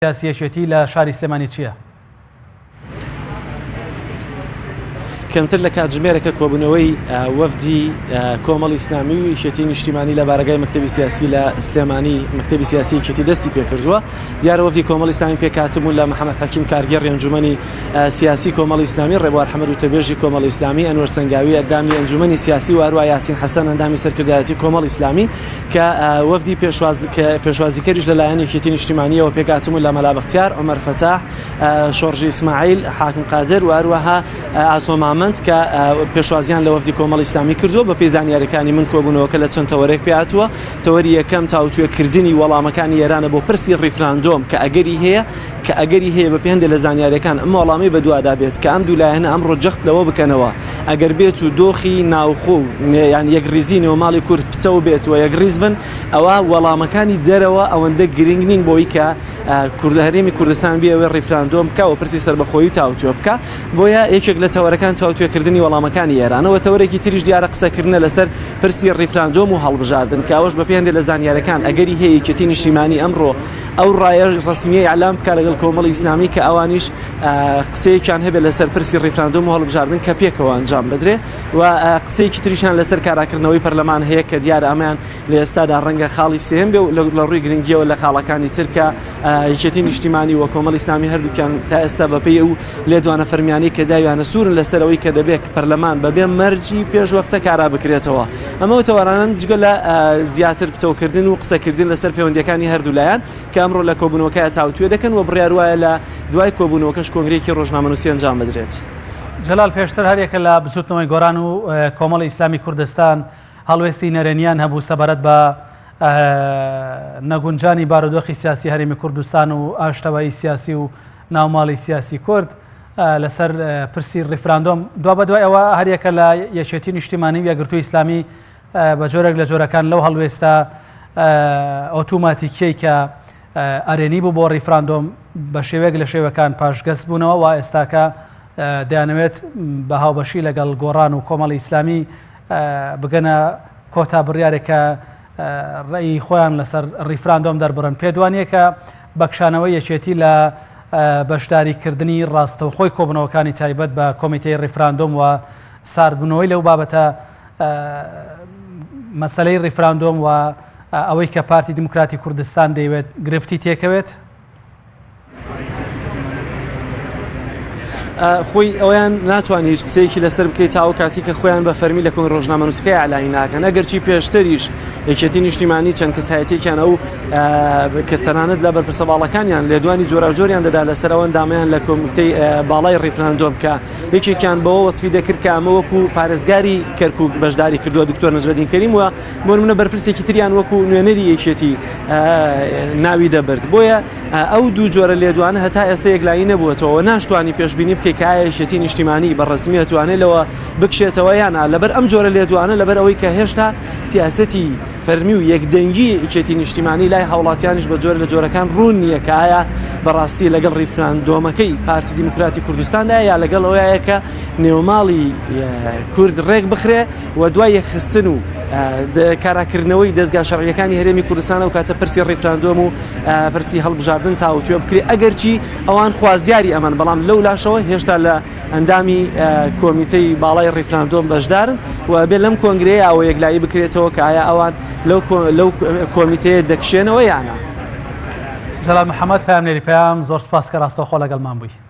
سیاسی یەکێتی لە شاری سلێمانی چییە؟ کەمتر لە کاتژمێرەکە کۆبوونەوەی وەفدی کۆمەڵی ئیسلامی و یەکێتی نیشتیمانی لە بارەگای مەکتەبی سیاسی لە سلێمانی مەکتەبی سیاسی یەکێتی دەستی پێکردووە. دیارە وەفدی کۆمەڵی ئیسلامی پێکهاتبوون لە محەمەد حەکیم کارگێڕی ئەنجومەنی سیاسی کۆمەڵی ئیسلامی، ڕێبوار حەمەد وتەبێژی کۆمەڵی ئیسلامی، ئەنوەر سەنگاوی ئەندامی ئەنجومەنی سیاسی و هەروەها یاسین حەسەن ئەندامی سەرکردایەتی کۆمەڵی ئیسلامی کە وەفدی پێشوازیکەریش لەلایەن یەکێتی نیشتیمانیەوە پێکهاتبوون لە مەلا بەختیار، عومەر فەتاح، شۆڕژی ئیسماعیل، حاکم قادر و هەروەها ئاسۆ مامەند کە پێشوازیان لە وەفدی کۆمەڵی ئیسلامی کردووە. بەپێی زانیاریەکانی من کۆبوونەوەکە لە چەند تەوەرێک پێهاتووە. تەوەری یەکەم تاوتوێکردنی وەڵامەکانی ئێرانە بۆ پرسی ڕیفراندۆم کە ئەگەری هەیە کە ئەگەری هەیە بەپێی هەندێک لە زانیاریەکان ئەم وەڵامەی بەدوادا بێت کە ئەم دوو لایەنە ئەمڕۆ جەخت لەوە بکەنەوە ئەگەر بێت و دۆخی ناوخۆ و یان یەکڕیزی نێوماڵی کورد پتەو بێت و یەکڕیز بن ئەوە وەڵامەکانی دەرەوە ئەوەندە گرنگ نین بۆی کە کورد هەرێمی کوردستان بیەوێ ڕیفراندۆم بکا و پرسی سەربەخۆیی تاوتوێ بکا. بۆیە یەکێک لە تەوەرەکان تاوتوێکردنی وەڵامەکانی ئێرانە و تەوەرێکی تریش دیارە قسەکردنە لەسەر پرسی ڕیفراندۆم و هەڵبژاردن کە ئەوەش بەپێی هەندێک لە زانیارەکان ئەگەری هەیە یەکێتی نیشتیمانی ئەمڕۆ ئەو ڕایە ڕەسمییە ئیعلام بکا لەگەڵ کۆمەڵی ئیسلامی کە ئەوانیش قسەیەکیان هەبێت لەسەر پرسی ڕیفراندۆم و هەڵبژاردن کە پێکەوە ئەنجام بدرێ و قسەیەکی تریشیان لەسەر کاراکردنەوەی پەرلەمان هەیە کە دیارە ئەمەیان لە ئێستادا ڕەنگە خاڵی سێیەم بێ و لە ڕووی گرنگیەوە لە خاڵەکانی تر کە یەکێتی نیشتیمانی و کۆمەڵی ئیسلامی هەردووکیان تا ئێستا بەپێی ئەو لێدوانە فەرمیانەی کە داویانە سوورن لەسەر ئەوەی کە دەبێت پەرلەمان بەبێ مەرجی پێشوەختە کارا بکرێتەوە. ئەمە تەوەرانەن جگە لە زیاتر پتەوکردن و قسەکردن لەسەر پەیوەندیەکانی هەردوو لایەن کە ئەمڕۆ لە کۆبوونەوەکە تاوتوێ دەکەن و بڕیار وایە لە دوای کۆبوونەوەکەش کۆنگرەیەکی ڕۆژنامەنووسی ئەنجام بدرێت. جەلال پێشتر هەریەکە لە بزوتنەوەی گۆران و کۆمەڵی ئیسلامی کوردستان هەڵوێستی نەرێنیان هەبوو سەبارەت بە نەگونجانی بارودۆخی سیاسی هەرێمی کوردستان و ئاشتەوایی سیاسی و ناوماڵی سیاسی کورد لەسەر پرسی ڕیفراندۆم. دوابەدوای ئەوە هەریەکە لە یەکێتی نیشتیمانی و یەکگرتووی ئیسلامی بە جۆرێک لە جۆرەکان لەو هەڵوێستە ئۆتوماتیکیەی کە ئەرێنی بوو بۆ ڕیفراندۆم بە شێوەیەک لە شێوەکان پاشگەز بوونەوە و ئێستاکە دەیانەوێت بە هاوبەشی لەگەڵ گۆڕان و کۆمەڵی ئیسلامی بگەنە کۆتا بڕیارێک کە ڕێی خۆیان لەسەر ڕیفراندۆم دەربڕن. پێت وانییە کە بەکشانەوەی یەکێتی لە بەشداریکردنی ڕاستەوخۆی کۆبوونەوەکانی تایبەت بە کۆمیتەی ڕیفراندۆم و ساردبوونەوەی لەو بابەتە مەسەلەی ڕیفراندۆم و ئەوەی کە پارتی دیموکراتی کوردستان دەیەوێت گرفتی تێکەوێت؟ خۆی ئەویان ناتوانانی هیچ قسەیەکی لەسەر بکەیت تا ئەو کاتی کە خۆیان بە فەرمی لە کۆن ڕۆژنامەنووسەکەی ئەعلانی ناکەن ئەگەرچی پێشتریش یەکێتی نیشتیمانی چەند کەسایەتێکیان ئەو کە تەنانەت لە بەرپرسە باڵەکانیان لێدوانی جۆراوجۆریان دەدا لەسەر ئەوەن دامیان لە کۆمیتەی باڵای ڕیفراندۆم کە یەکێکیان بەوە وەسفی دەکرد کە ئەمە وەکو پارێزگاری کەرکک بەشداری کردووە دکتۆر نەجمەدین کەریم و بۆ نمونە بەرپرسێکی تریان وەکو نوێنەری یەکێتی ناوی دەبرد بۆیە ئەو دوو جۆرە لێدوانە هەتا ئێستا یەکلایی نەبووەتەوە ناشتوانی پێشبینی بکەیت کە ئایا یەکێتی نیشتیمانی بە ڕەسمی ئەتوانێت لەوە بکشێتەوە یان نا لەبەر ئەم جۆرە لێدوانە لەبەر ئەوەی کە هێشتا سیاسەتی فەرمی و یەکدەنگی یەکێتی نیشتیمانی لای هاوڵاتیانیش بە جۆر لە جۆرەکان ڕوون نییە کە ئایا بەڕاستی لەگەڵ ڕیفراندۆمەکەی پارتی دیموکراتی کوردستاندا یا لەگەڵ ئەوەیە کە نێوماڵی کورد ڕێک بخرێ و دوای یەکخستن و کاراکردنەوەی دەزگا شەرعیەکانی هەرێمی کوردستان و کاتە پرسی ڕیفراندۆم و پرسی هەڵبژاردن تاوتوێ بکرێ ئەگەرچی ئەوان خوازیاری ئەمەن بەڵام لەو لاشەوە هێشتا لە ئەندامی کۆمیتەی باڵای ڕیفراندۆم بەشدارن و بێ لەم کۆنگرەیە ئەوە یەکلایی بکرێتەوە کە ئایا ئەوان لەو کۆمیتەیە دەکشێنەوە یانە. جەلال محەممەد پامنێری پەیام زۆر سپاس کە ڕاستەوخۆ لەگەڵمان بووی.